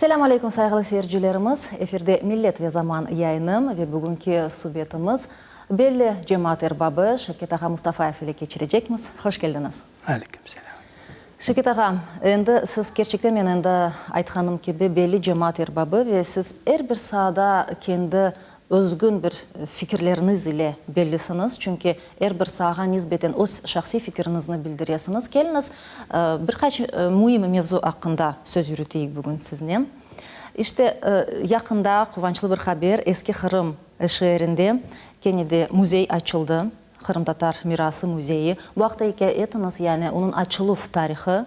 Selâm aleyküm, sayğılı seyircilerimiz! Efirde Millet ve Zaman yayını ve bugünki subetimiz belli cemaat erbabı Şevket ağa Mustafayev ile keçirecekmiz. Hoş keldiñiz! Aleyküm selâm! Şevket ağa, endi siz kerçekten men endi aytqanım kibi belli cemaat erbabı ve siz er bir saada kendi Özgün bir fikirleriñiz ile bellisiñiz, çünki er bir saağa nisbeten öz şahsiy fikiriñizni bildiresiñiz. Keliñiz, bir qaç müim mevzu aqqında söz yürüteyik bugün siznen. İşte, yaqında quvançlı bir haber, Eski Qırım şeerinde kene de müzey açıldı, Qırımtatar mirası müzeyi. Bu aqta ikâye etiñiz, yani onıñ açıluv tarihı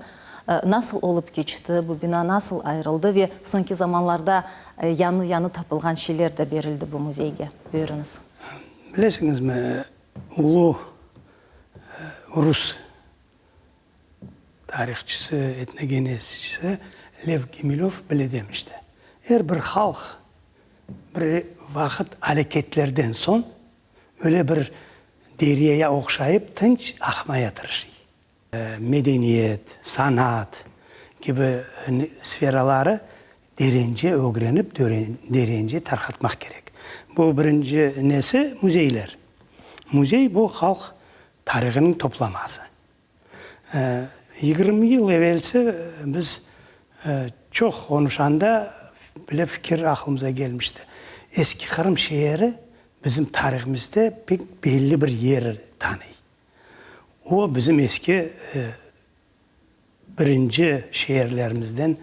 nasıl olıp keçti, bu bina nasıl ayırıldı ve soñki zamanlarda yañı-yañı tapılğan şeyler de berildi bu müzeyge. Buyurıñız. Bilesiñizmi, ulu rus tarihçısı, etnogenezçisi Lev Gemilev bile demişti, Er bir halq bir vaqıt aleketlerden soñ Öyle bir deryaya oqşayıp tınç aqmaya tırışıy. Medeniyet, sanat kibi sferaları derence ögrenip, derence tarqatmaq kerek. Bu birinci nesi, müzeyler. Müzey bu halq tarihınıñ toplaması. 20 yıl evelsi biz çoq qonuşanda bile fikir aqlımıza kelmişti. Eski Qırım şeeri bizim tarihimizde pek belli bir yer tanıy. O, bizim eski birinci şeerlerimizden,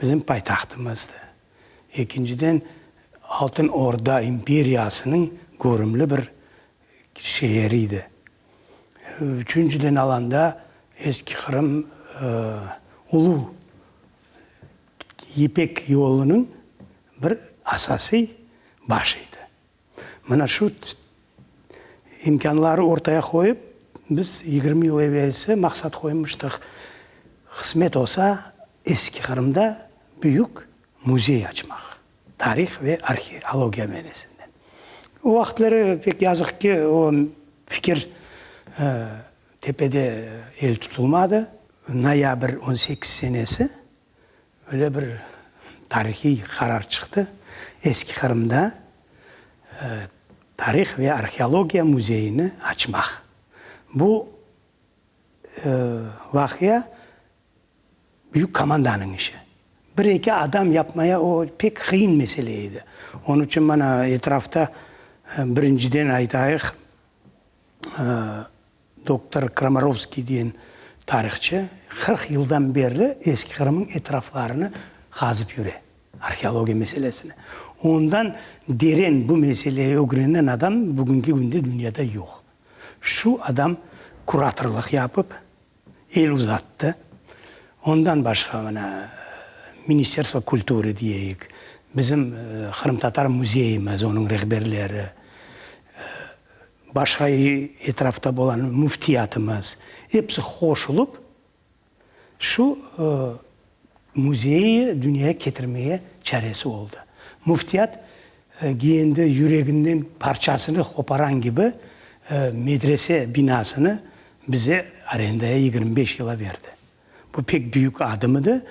bizim paytahtımızdı. Ekinciden, Altın Orda imperiyasınıñ körümli bir şeeriydi. Üçünciden alanda Eski Qırım Ulu Yipek yolunıñ bir asasiy başıydı. Mına şu imkânları ortaya qoyıp, biz 20 yıl evelsi maqsat qoymıştıq, qısmet olsa, Eski Qırımda büyük müzey açmaq. Tarih ve arheologiya menesinden. O vaqıtları pek yazıq ki, o fikir tepede el tutulmadı. Noyabr 18 senesi öyle bir tarihiy qarar çıqtı, Eski Qırımda tarih ve arheologiya müzeyini açmaq. Bu vaqia Büyük komandanıñ işi. Bir-eki adam yapmaya o pek qıyın mesele edi. Onıñ içün mana etrafta birinciden aytayıq, doktor Kramarovskiy diyen tarihçı 40 yıldan berli Eski Qırımıñ etraflarını qazıp yüre, arheologiya meselesini. Ondan deren bu meseleyi ögrenen adam bugünki künde dünyada yoq. Şu adam kuratorlıq yapıp, El uzattı. Ondan başqa mına Ministerstvo kulturı diyeyik, bizim Qırımtatar müzeyimiz, onıñ rehberleri, başqa etrafta bolğan müftiyatımız, episi qoşulıp şu müzeyi dünyaya ketirmege çaresi oldı. Müftiyat Kendi yüreginden parçasını qoparan kibi medrese binasını bize arendaya 25 yıla berdi. Bu pek büyük adım edi.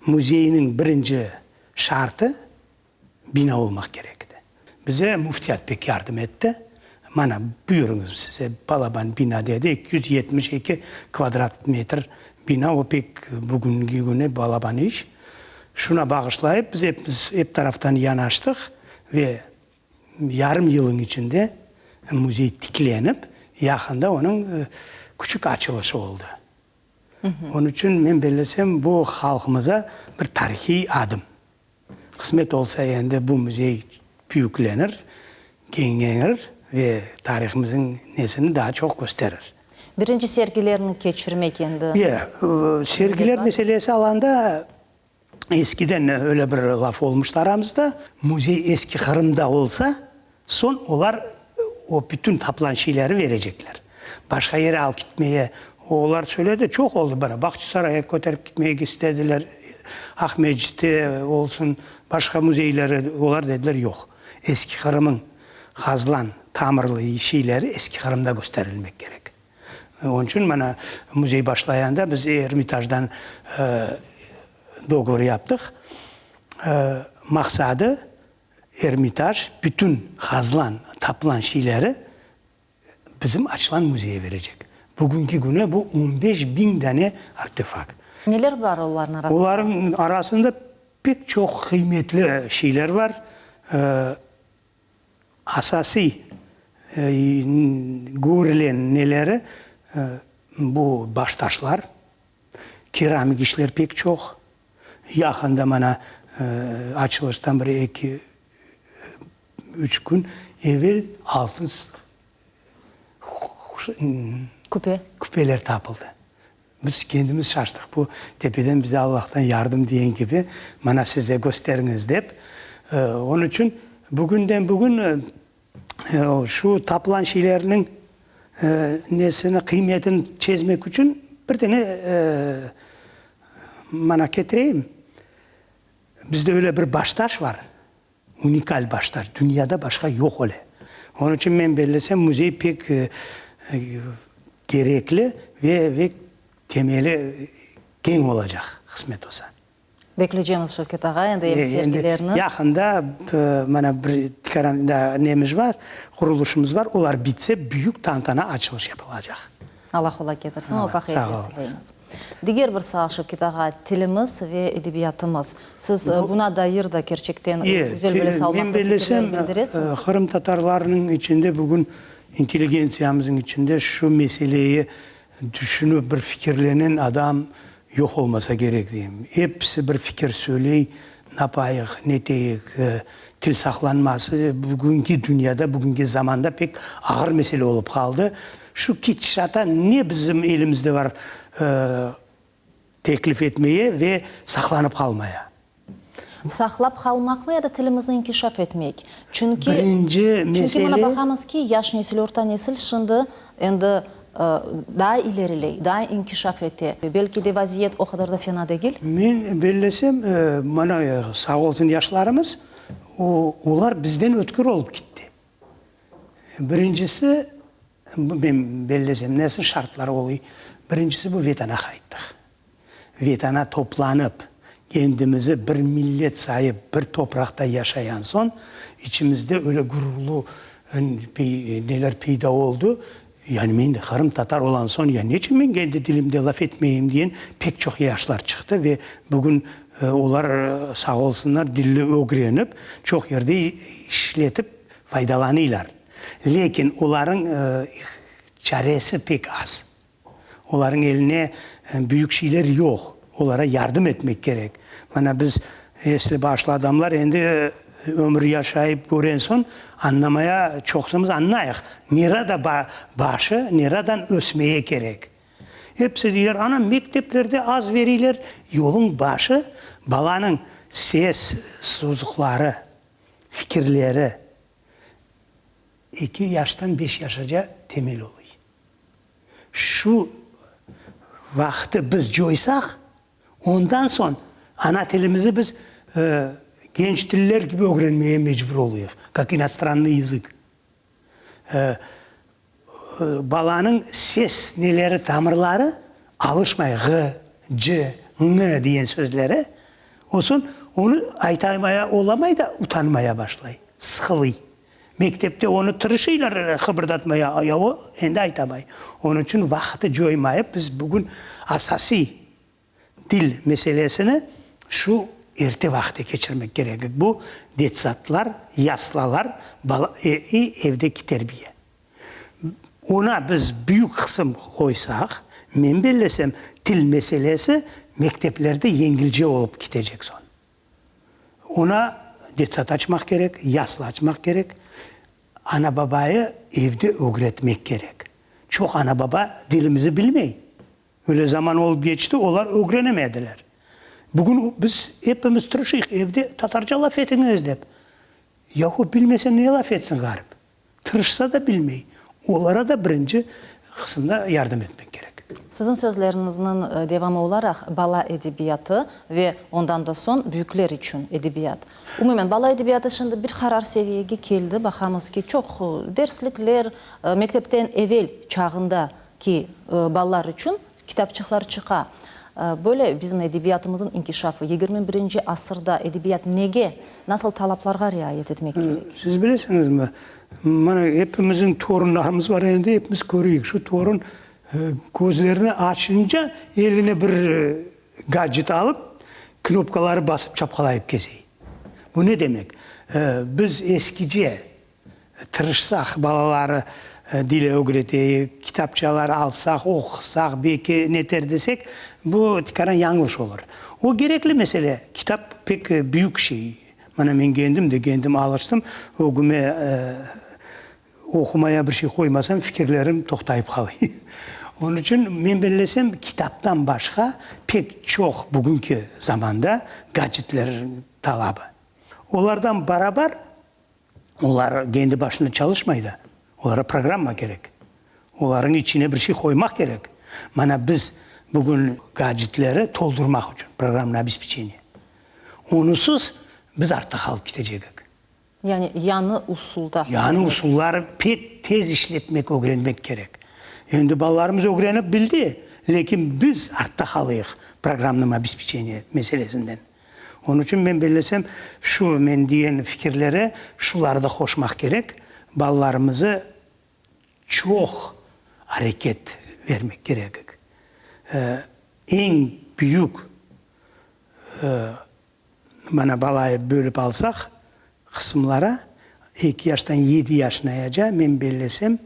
Müzeyniñ birinci şartı, Bina olmaq kerek edi. Bize müftiyat pek yardım etti. Mana, buyurıñız, size balaban bina dedi, 272 kvadrat metr bina, o pek bugünki künü balaban iş. Şuna bağışlayıp, biz epimiz ep taraftan yanaştıq ve yarım yılın içinde müzey tiklenip, yaqında onıñ küçük açılışı oldı. Onıñ içün men bellesem, bu halqımıza bir tarihiy adım. Qısmet olsa endi bu müzey büyüklenir, keñeñir ve tarihimizniñ nesini daa çoq kösterir. Birinci sergilerni keçirmek endi. E, sergiler meselesi alanda eskiden öyle bir laf olmuştı aramızda, müzey Eski Qırımda olsa, Soñ olar o bütün tapılan şeyleri verecekler. Başqa yere alıp gitmeye, olar söyledi, çoq oldı bana, Bağçasaraya köterip gitmege istediler, Aqmescitte olsun, başqa müzeylere, olar dediler, yoq, Eski Qırımıñ qazılan tamırlı şeyleri Eski Qırımda kösterilmek kerek. Onıñ içün mana müzey başlayanda biz Ermitajdan dogovor yaptıq. Maqsadı, Ermitaj bütün qazılan, tapılan şeyleri bizim açılan müzeye berecek. Bugünki künü bu 15 biñ dane artefakt. Neler bar olarnıñ arasında? Olarnıñ arasında pek çoq qıymetli şeyler bar. Asasiy körülen neleri, bu baştaşlar, keramik işler pek çoq. Yaqında mana açılıştan bir eki, üç kün evel altın Küpe. küpeler tapıldı. Biz kendimiz şaştıq, bu tepeden bize Allahtan yardım degen kibi, mana size kösteriñiz dep. Onıñ içün bugünden bugün şu tapılan şeylerniñ nesini, qıymetini çezmek içün bir dane mana ketireyim. Bizde öyle bir baştaş bar, unikal baştaş, dünyada başqa yoq öyle. Onıñ içün men bellesem, müzey pek kerekli ve ve temeli keñ olacaq, qısmet olsa. Bekleycemiz, Şevket ağa, endi em sergilerni. Yaqında mana bir tikâran nemiz bar, qurulışımız bar, olar bitse, büyük tantana açılış yapılacaq. Allah qolay ketirsin, muvafaqiyetler tileymiz. Diger bir saa, Şevket ağa, tilimiz ve edebiyatımız. Siz buna dair da kerçekten güzel böyle salmaqlı fikirler bildiresiñiz. Qırımtatarlarnıñ içinde bugün intelligentsiyamıznıñ içinde şu meseleyi tüşünip bir fikirlenen adam yoq olmasa kerek deyim. Episi bir fikir söyley, napayıq, neteyik, til saqlanması bugünki dünyada, bugünki zamanda pek ağır mesele olıp qaldı. Şu ketişata ne bizim elimizde bar teklif etmeye ve saqlanıp qalmaya? Saqlap qalmaqmı ya da tilimizni inkişaf etmek? Çünki, Birinci çünki mesele. mına baqamız ki, yaş nesil, orta nesil şimdi endi daa ileriley, daa inkişaf ete. Belki de vaziyet o qadar da fena degil? Men bellesem, mana sağ olsun yaşlarımız, olar bizden ötkür olıp kitti. Birincisi, men bellesem, nasıl şartlar oluy, birincisi bu Vetana qayttıq. Vetana toplanıp, kendimizi bir millet sayıp, bir topraqta yaşayan soñ, içimizde öyle gururlu neler peyda oldı, yani men de qırımtatar olan soñ, ya neçün men kendi tilimde laf etmeyim diyen pek çoq yaşlar çıqtı ve bugün olar sağ olsunlar dilni ögrenip, çoq yerde işletip faydalanıylar. Lâkin olarıñ çaresi pek az. Olarıñ eline büyük şeyler yoq, olara yardım etmek kerek. Mana biz, esli-başlı adamlar, endi ömür yaşayıp kören soñ, añlamaya çoqsumız añlayıq, nerada başı, neradan ösmeye kerek. Episi deyler, ana, mekteplerde az beriyler. Yoluñ başı, balanıñ ses sozuqları, fikirleri eki yaştan beş yaşaca temel oluy. Şu vaqıtı biz coysaq, ondan soñ ana tilimizi biz genç tiller kibi ögrenmege mecbur oluyıq, kak inostrannıy yazık. Balanıñ ses neleri, tamırları alışmay, ğ, c, ñ diyen sözlere, o soñ onı aytamaya olamay da, utanmaya başlay, sıqılıy. Mektepte onı tırışıylar qıbırdatmaya, ya o endi aytamay. Onıñ içün vaqıtı coymayıp, biz bugün asasiy til meselesini şu erte vaqıtte keçirmek kerekik. Bu detsatlar, yaslalar, bala, evdeki terbiye. Oña biz büyük qısım qoysaq, men bellesem, til meselesi mekteplerde yengilce olıp ketecek soñ. Oña detsat açmaq kerek, yasla açmaq kerek, ana-babayı evde ögretmek kerek. Çoq ana-baba dilimizi bilmey. Öyle zaman olıp keçti, olar ögrenemediler. Bugün biz epimiz tırışıyıq, evde tatarca laf etiñiz dep. Yahu bilmese ne laf etsin ğarip? Tırışsa da bilmey. Olara da birinci qısımda yardım etmek kerek. Siziñ sözleriñizniñ devamı olaraq, bala edebiyatı ve ondan da soñ büyükler içün edebiyat. Umumen, bala edebiyatı şimdi bir qarar seviyege keldi, baqamız ki, çoq derslikler mektepten evel çağında. ki, balalar içün kitapçıqlar çıqa. Böyle bizim edebiyatımıznıñ inkişafı, 21-nci asırda edebiyat nege, nasıl talaplarğa riayet etmek kerek? Siz bilesiñizmi, mana epimizniñ torunlarımız bar endi, epimiz köreyik, şu torun közlerini açınca eline bir gadjet alıp, knopkaları basıp çapqalayıp kezey. Bu ne demek? Biz eskice Tırışsaq, balaları dil ögreteyik, kitapçalar alsaq, oqusaq, belki neter desek, bu tikaran yañlış olur. O kerekli mesele, kitap pek büyük şey. Mana men kendim de kendim alıştım, ögüme oqumaya bir şey qoymasam, fikirlerim toqtayıp qalay. Onıñ içün men bellesem, kitaptan başqa pek çoq bugünki zamanda gadjetler talabı. Olardan barabar Olar kendi başına çalışmay da, olara programma kerek. Olarıñ içine bir şey qoymaq kerek. Mana biz bugün gadjetleri toldurmaq içün, programmnoye obespeçeniye. Onusız biz artta qalıp ketecegik. Yani yañı usulda. Yañı usulları pek tez işletmek, ögrenmek kerek. Endi balalarımız ögrenip bildi, lâkin biz artta qalıyıq programmnıñ obespeçeniye meselesinden. Onıñ içün men bellesem, şu men diyen fikirlere şuları da qoşmaq kerek, balalarımızı çoq areket vermek kerekik. Eñ büyük, mana balayı bölip alsaq qısımlara, eki yaştan yedi yaşınayaca, men bellesem,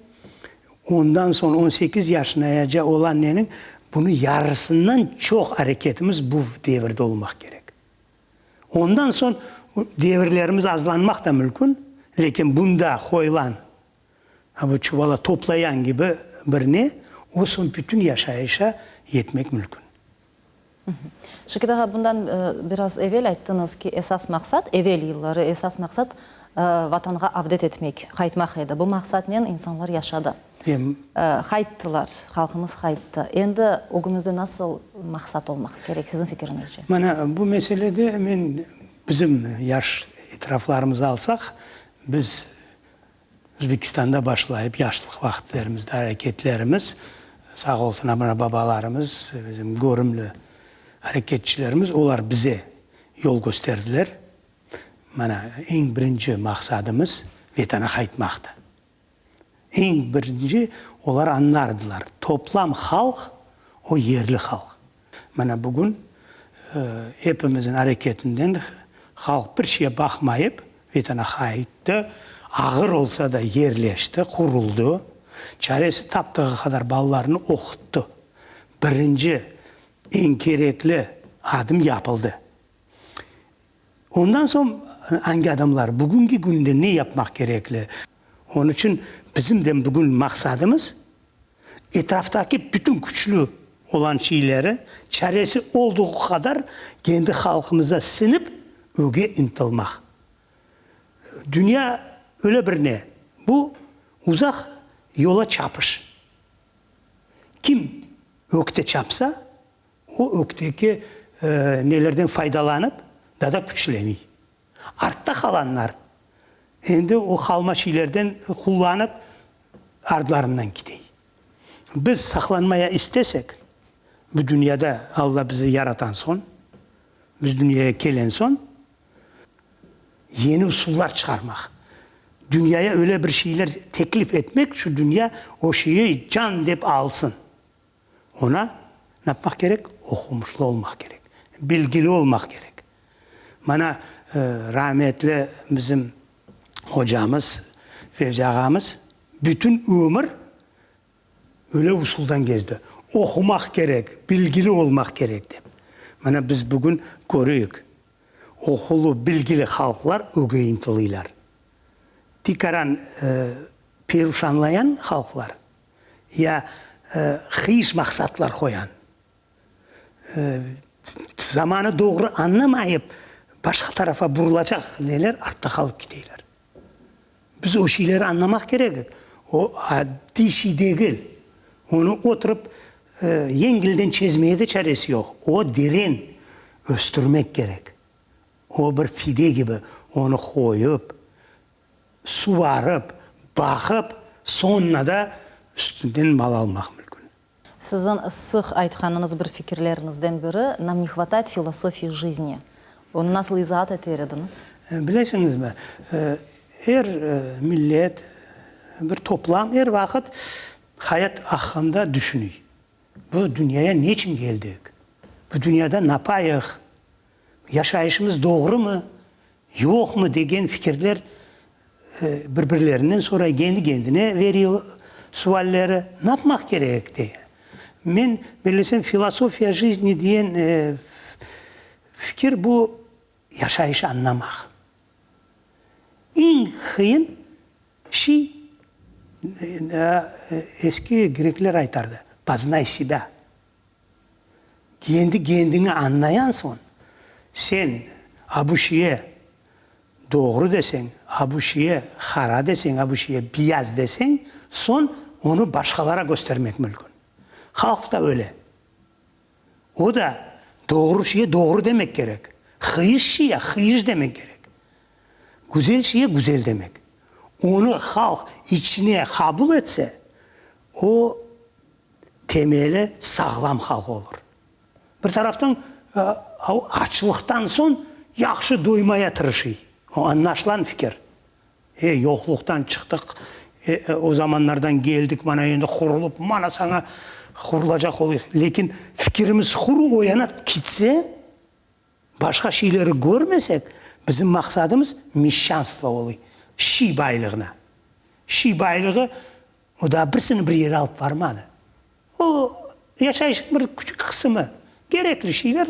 ondan soñ 18 yaşınayaca olan neniñ, bunı yarısından çoq areketimiz bu devirde olmaq kerek. Ondan soñ devirlerimiz azlanmaq da mülkün, lâkin bunda qoyulan, bu çuvala toplayan kibi bir ne, o soñ bütün yaşayışa yetmek mülkün. Şükür ağa, bundan biraz evel ayttıñız ki, esas maqsat, evel yılları esas maqsat Vatanğa avdet etmek, qaytmaq edi. Bu maqsatnen insanlar yaşadı. Qayttılar, halqımız qayttı. Endi ögümizde nasıl maqsat olmaq kerek, siziñ fikiriñizce? Mana bu meselede men bizim yaş etraflarımızı alsaq, biz Özbekistanda başlayıp yaşlıq vaqıtlarımızda areketlerimiz, sağ olsun ana-babalarımız, bizim körümli areketçilerimiz, olar bize yol kösterdiler. Mana, eñ birinci maqsadımız Vetana qaytmaqtı. Eñ birinci olar añlardılar, toplam halq, o yerli halq. Mana bugün epimizin areketinden halq bir şeye baqmayıp Vetana qayttı, ağır olsa da yerleşti, quruldı, çaresi taptığı qadar balalarını oquttı. Birinci eñ kerekli adım yapıldı. Ondan soñ angi adamlar bugünki künde ne yapmaq kerekli? Onıñ içün bizim de bugün maqsadımız, etraftaki bütün küçlü olan şeyleri çaresi olduğu qadar kendi halqımıza siñip öge ıntılmaq. Dünya öyle bir ne, bu uzaq yola çapış. Kim ögte çapsa, O ögteki nelerden faydalanıp, daa da küçleniy. Artta qalanlar endi o qalma şeylerden qullanıp, ardlarından kitey. Biz saqlanmaya istesek, bu dünyada Alla bizi yaratan soñ, biz dünyaya kelen soñ, yeni usullar çıqarmaq, dünyaya öyle bir şeyler teklif etmek, şu dünya o şeyi can dep alsın. Oña napmaq kerek? Oqumuşlı olmaq kerek, bilgili olmaq kerek. Mana, rametli bizim ocamız, Fevzi ağamız bütün ömür öyle usuldan gezdi. Oqumaq kerek, bilgili olmaq kerek dep. Mana biz bugün körüyik, oqulı, bilgili halqlar öge ıntılıylar. Tikaran peruşanlayan halqlar ya hıyış maqsatlar qoyan, zamanı doğru añlamayıp, başqa tarafa burulacaq neler artta qalıp keteyler. Biz o şeyleri añlamaq kerekik. O addiy şey degil. Onı oturıp yengilden çezmeye de çaresi yoq. O deren östürmek kerek. O bir fide kibi, onı qoyup, Suvarıp, baqıp, soñuna da üstünden mal almaq mümkün. Siziñ sıq aytqanıñız bir fikirleriñizden biri, Nam ne hvatayet filosofii jizni. Onı nasıl izaat eter ediñiz? Bilesiñizmi, er millet, bir toplam er vaqıt hayat aqqında düşünüy. Bu dünyaya neçün keldik? Bu dünyada napayıq? Yaşayışımız doğrumı, yoqmı degen fikirler bir-birlerinden soray, kendi-kendine veriyor sualleri, napmaq kerek deye. Men bellesem, filosofiya jizni diyen fikir bu yaşayışı añlamaq. Eñ qıyın şey, eski grekler aytardı, poznay sebâ. Kendi kendiñi añlayan soñ, sen a bu şiye doğru deseñ, a bu şiye qara deseñ, a bu şiye biyaz deseñ, soñ onı başqalara köstermek mülkün. Halq da öyle. O da doğru şiye doğru demek kerek, hıyış şiye hıyış demek kerek, güzel şiye güzel demek. Onı halq içine qabul etse, o temeli sağlam halq olur. Bir taraftan, o açlıqtan soñ yahşı doymaya tırışıy. O añlaşılan fikir. E, yoqluqtan çıqtıq, e, o zamanlardan keldik, mana endi qurulıp, mana saña qurulacaq olayıq. Lâkin fikirimiz quru o yana kitse, Başqa şeyleri körmesek, bizim maqsadımız meşçanstvo oluy, şiy baylığına. Şiy baylığı o daa birisini bir yere alıp barmadı. O, yaşayışnıñ bir küçük qısımı. Kerekli şeyler,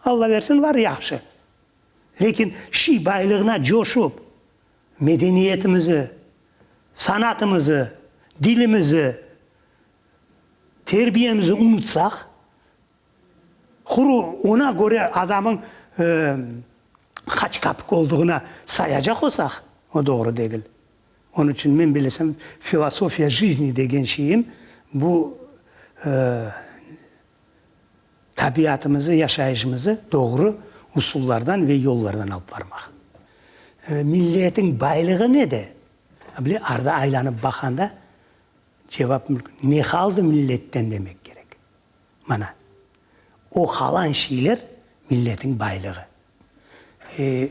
Alla bersin, var, yahşı. Lâkin şiy baylığına coşup, medeniyetimizi, sanatımızı, dilimizi, terbiyemizi unutsaq, Quru, ona köre adamıñ qaç kapik olduğuna sayacaq olsaq, o doğru degil. Onıñ içün men bilesem, filosofiya jizni degen şeyim bu tabiatımızı, yaşayışımızı doğru usullardan ve yollardan alıp barmaq. Milletiñ baylığı nede? Bile, arda aylanıp baqanda cevap mümkün, ne qaldı milletten demek kerek. Mana, o qalan şeyler milletiñ baylığı. E,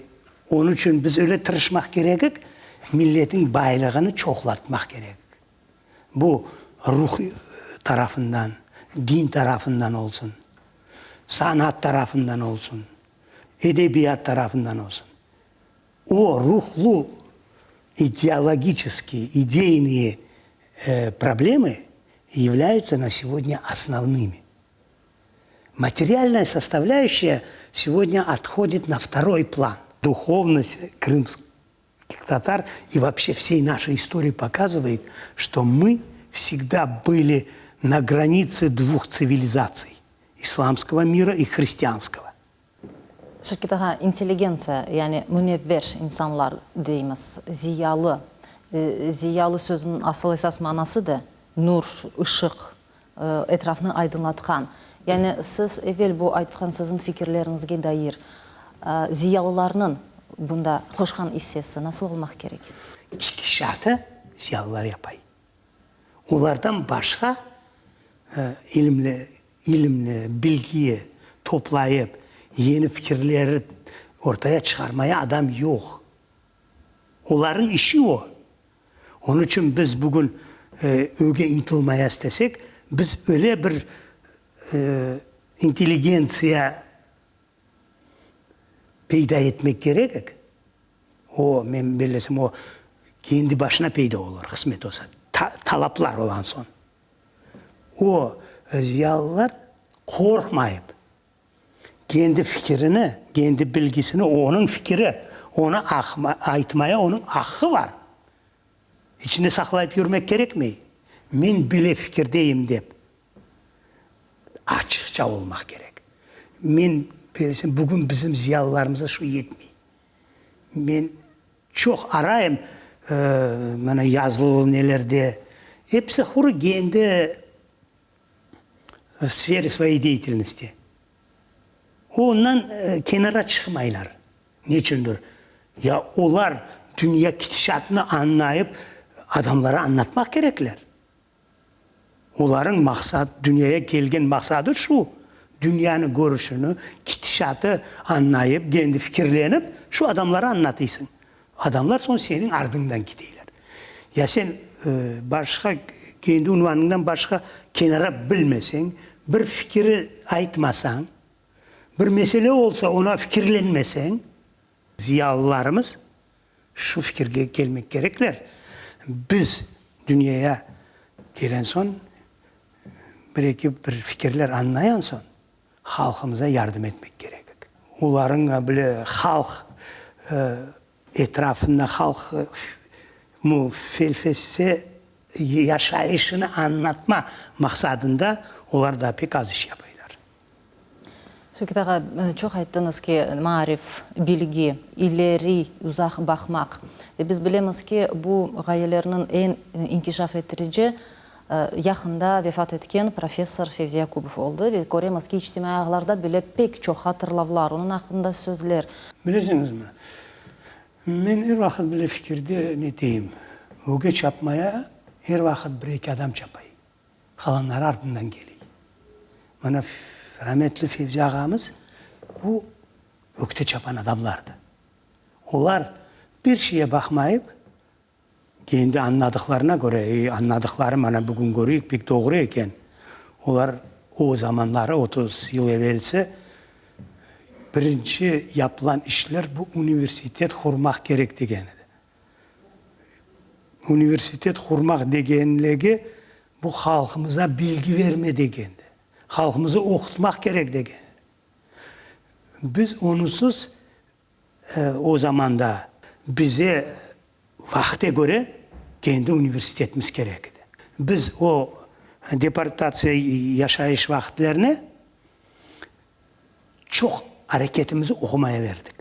onıñ içün biz öyle tırışmaq kerekik, milletiñ baylığını çoqlatmaq kerekik. Bu ruh tarafından, din tarafından olsun, sanat tarafından olsun, edebiyat tarafından olsun. O ruhlu, ideologiçeskiye, ideyniye problemı yavlâyutsa na segodnâ osnovnımi. Materialnaya sostavlâyuşçaya segodnâ othodit na vtoroy plan. Duhovnost krımskih tatar i voobşe vsey našey istorii pokazıvayet, çto mı vsegda byli na granitse dvuh tsivilizatsiy, islamskogo mira i hristianskogo. Şevket ağa, intelligentsiya, yani münevver insanlar deymiz, ziyalı. Ziyalı sözüniñ asıl esas manası da nur, ışıq, etrafnı aydınlatqan. Yani siz evel bu aytqan siziñ fikirleriñizge dair ziyalılarnıñ bunda qoşqan issesi nasıl olmaq kerek? Ketişatı ziyalılar yapay. Olardan başqa ilimli, ilimni, bilgiyi toplayıp, yeni fikirleri ortaya çıqarmaya adam yoq. Olarnıñ işi o. Onıñ içün biz bugün öge ıntılmaya istesek, biz öyle bir intelligentsiya peyda etmek kerekik, O, men bellesem, o kendi başına peyda olur, qısmet olsa, talaplar olan soñ. O, ziyalılar qorqmayıp, kendi fikirini, kendi bilgisini, onıñ fikiri, onı aytmaya onıñ aqqı bar. İçinde saqlayıp yürmek kerekmey. Men bile fikirdeyim dep. Açıqça olmaq kerek. Men bellesem, bugün bizim ziyalılarımıza şu yetmey. Men çoq arayım, mana yazılı nelerde, episi quru kendi sfere svoyey deyatelnosti. Ondan kenara çıqmaylar. Neçündir? Ya olar dünya ketişatını añlayıp, adamlara añlatmaq kerekler. Olarıñ maqsat, dünyaya kelgen maqsadı şu, dünyanı körüşini, kitişatı añlayıp, kendi fikirlenip, şu adamlara añlatıysıñ. Adamlar soñ seniñ ardıñdan kiteyler. Ya sen başqa, kendi unvanıñdan başqa kenara bilmeseñ, bir fikiri aytmasañ, bir mesele olsa oña fikirlenmeseñ, ziyalılarımız şu fikirge kelmek kerekler, biz dünyaya kelen soñ, bir-eki bir fikirler añlayan soñ, halqımıza yardım etmek kerekik. Olarıñ bile halq etrafında halq müfelfese yaşayışını añlatma maqsadında olar da pek az iş yapaylar. Şevket ağa, çoq ayttıñız ki, maarif, bilgi, ileri, uzaq baqmaq. Ve biz bilemiz ki, bu ğayelerniñ eñ inkişaf ettirici yaqında vefat etken professor Fevzi Yakubov oldı. Ve köremiz ki, içtimaiy ağlarda bile pek çoq hatırlavlar, onıñ aqqında sözler. Bilesiñizmi, men er vaqıt bile fikirde neteyim, öge çapmaya er vaqıt bir-eki adam çapay. Qalanları artından keley. Mana rametli Fevzi ağamız bu ögte çapan adamlardı. Olar bir şeye baqmayıp, kendi añladıqlarına köre, e, añladıqları mana bugün köreyik pek doğru eken, olar o zamanları, 30 yıl evelsi, birinci yapılan işler bu universitet qurmaq kerek degen edi. Universitet qurmaq degenligi, bu halqımıza bilgi verme degendi. Halqımızı oqutmaq kerek degen. Biz onusız o zamanda bize vaqte köre kendi universitetimiz kerek edi. Biz o deportatsiya yaşayış vaqıtlerine çoq areketimizi oqumaya verdik.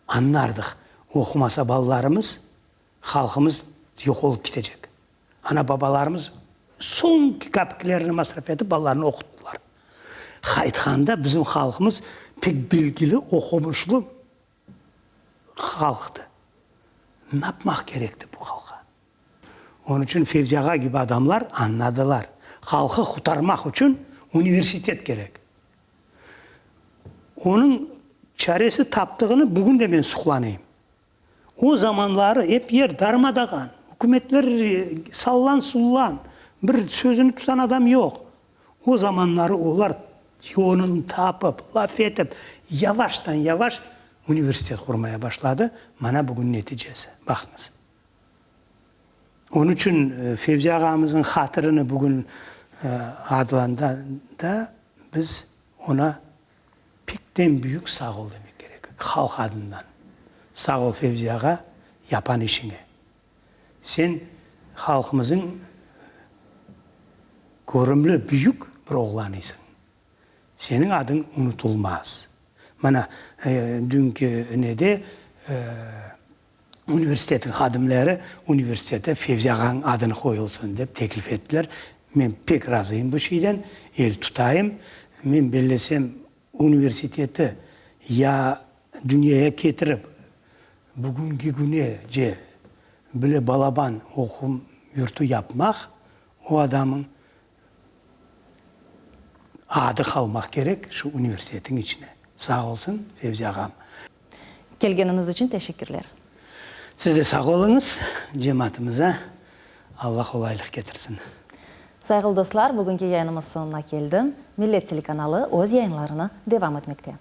Añlardıq, oqumasa balalarımız, halqımız yoq olıp ketecek. Ana-babalarımız soñki kapiklerini masraf etip balalarını oquttılar. Aytqanda bizim halqımız pek bilgili, oqumışlı halqtı. Napmaq kerekti bu halqa? Onıñ içün Fevzi ağa kibi adamlar añladılar, halqı qutarmaq içün universitet kerek. Onıñ çaresi taptığını bugün de men suqlanayım. O zamanları ep yer darma-dağan, ükümetler sallan-sullan, bir sözüni tutan adam yoq. O zamanları olar yolunı tapıp, laf etip, yavaştan-yavaş universitet qurmaya başladı. Mana bugün neticesi, baqıñız. Onıñ içün Fevzi ağamıznıñ hatırını bugün adlanda da biz oña pekten büyük sağ ol demek kerek, halq adından. Sağ ol, Fevzi ağa, yapan işiñe. Sen halqımızıñ körümli, büyük bir oğlanısıñ. Seniñ adıñ unutılmaz. Mana, dünki nede, Universitetniñ hadimleri universitete Fevzi ağanıñ adını qoyulsın dep teklif ettiler. Men pek razıyım bu şeyden, el tutayım. Men bellesem, universiteti ya dünyaya ketirip, bugünki künece bile balaban oquv yurtu yapmaq, o adamıñ Adı qalmaq kerek şu universitetiñ içine. Sağ olsun Fevzi ağam. Kelgeniñiz içün teşekkürler. Siz de sağ oluñız. Cemaatımıza Alla qolaylıq ketirsin. Sayğılı dostlar, bugünki yayınımız soñuna keldi. Millet telekanalı öz yayınlarını devam etmekte.